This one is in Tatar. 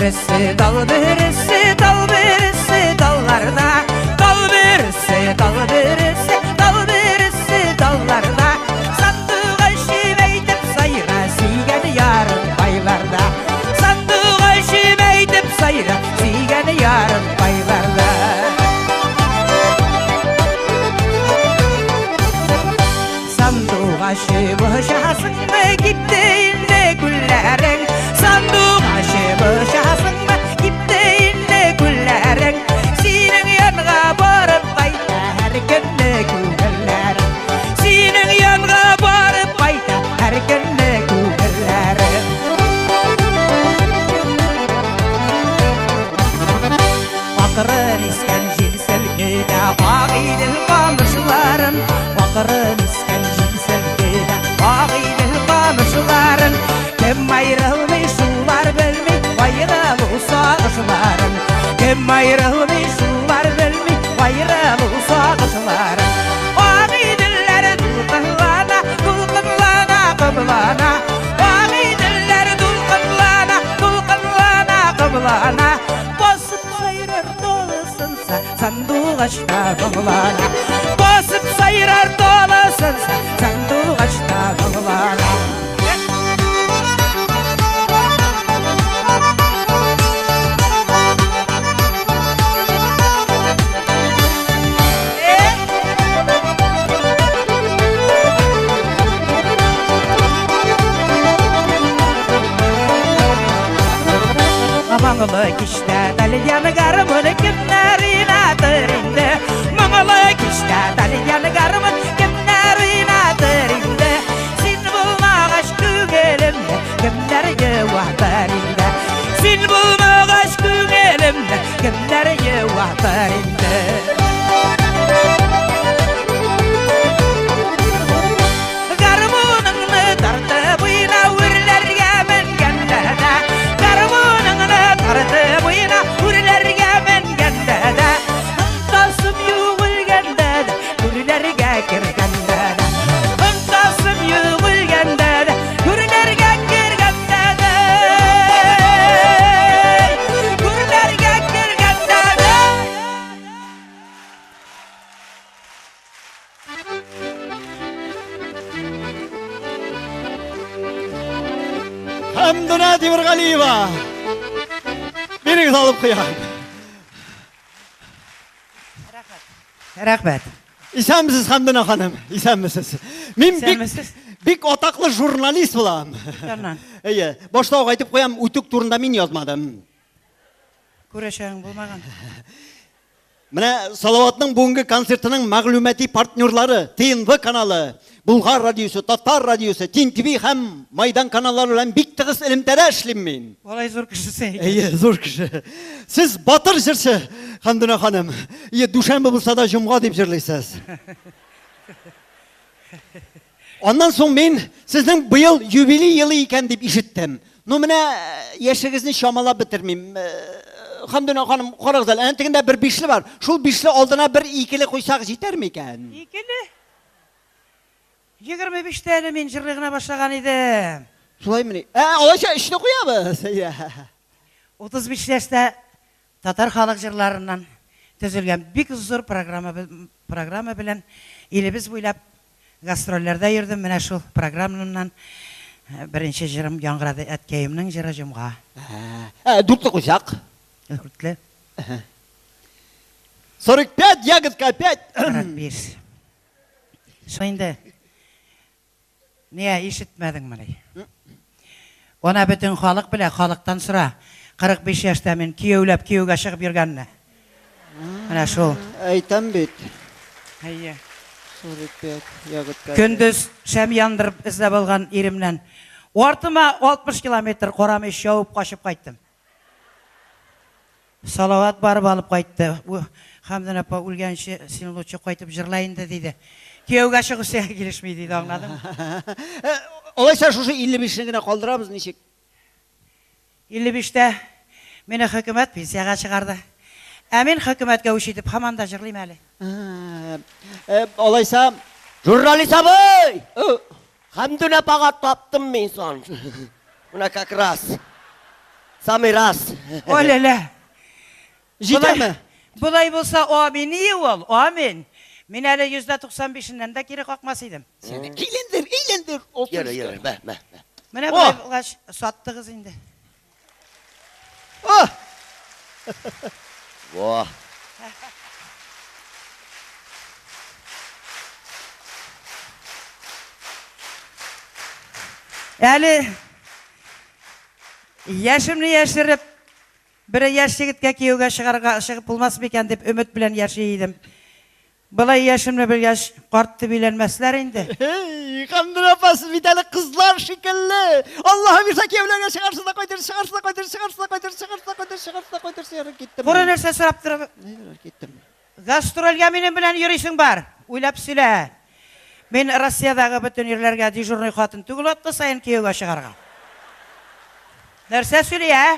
бөресе, тал бөресе, тал бөресе, талларда. Тал бөресе, тал бөресе, тал бөресе, талларда. Сандугач әйтеп сайра, сөйгән ярым байларда. Сандугач әйтеп сайра, сөйгән ярым байларда. Сандугачы бушасыңмы, кипте инде күлләрең. Сандугачы бушасыңмы, кипте инде күлләрең. Синең янга барып кайта һәр көнне күңелләрем. Синең янга барып кайта һәр көнне күңелләрем. Акрын искән җил селкетә Агыйдел камышларын, Акрын искән җил селкетә Агыйдел камышларын. Кем аерылмый, шулар белми аерылу сагышларын. Кем аерылмый, шулар белми аерылу сагышларын. Агыйделләр дулкынлана, дулкынлана, кымлана. Агыйделләр дулкынлана, дулкынлана, кымлана. Басып сайрар толысынса, сандугачта моңлана. Басып сайрар толысынса, сандугачта моңлана. Моңлы кичтә тальян гармун кемнәр уйнатыр инде? Моңлы кичтә тальян гармун кемнәр уйнатыр инде? Син булмагач күңелемне кемнәр юатыр инде? Син булмагач күңелемне кемнәр юатыр инде? Гармуныңны тартып уйна үрләргә менгәндә дә. Гармуныңны тартып уйна үрләргә менгәндә дә. Онтасым юк үлгәндә дә, түрләргә кергәндә дә. Онтасым юк үлгәндә дә, түрләргә кергәндә дә. Түрләргә кергәндә дә. Хәмдүнә Тимергалиева. Бирегез алып куям. Рәхмәт. Исәнмесез, Хәмдүнә ханым. Исәнмесез. Мин бик Исәнмесез. бик атаклы журналист булам. Чыннан. Әйе, башта ук әйтеп куям, үтүк турында мин язмадым. Күрәчәгең булмаган. Менә Салаватның бүгенге концертының мәгълүмати партнерлары ТНВ каналы, Булгар радиосы, Татар радиосы, Тин ТВ һәм Майдан каналлары белән бик тыгыз элемтәдә эшлим мин. Алай зур кешесең икән. Әйе, зур кеше. Сез батыр җырчы, Хәмдүнә ханым. Әйе, дүшәмбе булса да җомга дип җырлыйсыз. Аннан соң мин сезнең быел юбилей елы икән дип ишеттем. Ну менә яшегезне чамалап бетермим. Хәмдүнә ханым, карагыз әле, әнә тегендә бер бишле бар. Шул бишле алдына бер икеле куйсак җитәр микән? Икеле? 25-тә әле мин җырлый гына башлаган идем. Шулаймыни? Ә, алайса өчне куябыз. Әйе. 35 яшьтә татар халык җырларыннан төзелгән бик зур программа программа белән илебез буйлап гастрольләрдә йөрдем. Менә шул программамнан беренче җырым яңгырады, Әткәемнең җыры Җомга. Ә, дүртле куйсак? Дүртле. 45, ягодка опять. 45. Шул инде. Ния, ишетмәдеңмени? Ана бөтен халык белә, халыктан сора. 45 яшьтә мин кияүләп кияүгә чыгып йөргәнне. Менә шул. Әйтәм бит. Әйе. 45, ягодка. Көндез шәм яндырып эзләп алган иремнән артыма 60 километр карамый чабып качып кайттым. Салават барып алып кайтты. Хәмдүнә апа, үлгәнче син лучше кайтып җырла инде, диде. Кияүгә чыгу сиңа килешми, диде, аңладыңмы? Алайса шушы 55 не генә калдырабыз, ничек? 55-тә мине хөкүмәт пенсиягә чыгарды. Ә мин хөкүмәткә үч итеп һаман да җырлыйм әле. Алайса, Журналист абый! Хәмдүнә апага таптым мин сон. Менә как раз. Самый раз. О-ля-ля. Җитәме? Болай булса, амин ие ул, амин. Мин әле 95%-ннән дә кире какмас идем. Сине әйләндер, әйләндер. Йөрә, йөрә, мә, мә, мә. Менә болай булгач, саттыгыз инде. О! Во. Әле яшемне яшереп, бер яшь егеткә кияүгә чыгарга чыгып булмас микән дип өмет белән яши идем. Болай яшемне белгәч, карт дип өйләнмәсләр инде. Һей, Хәмдүнә апа, сез бит әле кызлар шикелле. Аллаһы бирсә, кияүләргә чыгарсыз да кайтырсыз, чыгарсыз да кайтырсыз, чыгарсыз да кайтырсыз, чыгарсыз да кайтырсыз, чыгарсыз да кайтырсыз, ярар, киттем. Коры нәрсә сорап торып. Ярар, киттем. Гастрольгә минем белән йөрисең бар. Уйлап сөйлә. Мин Россиядәге бөтен ирләргә дежурный хатын түгел атна саен кияүгә чыгарга. Нәрсә сөйли, ә?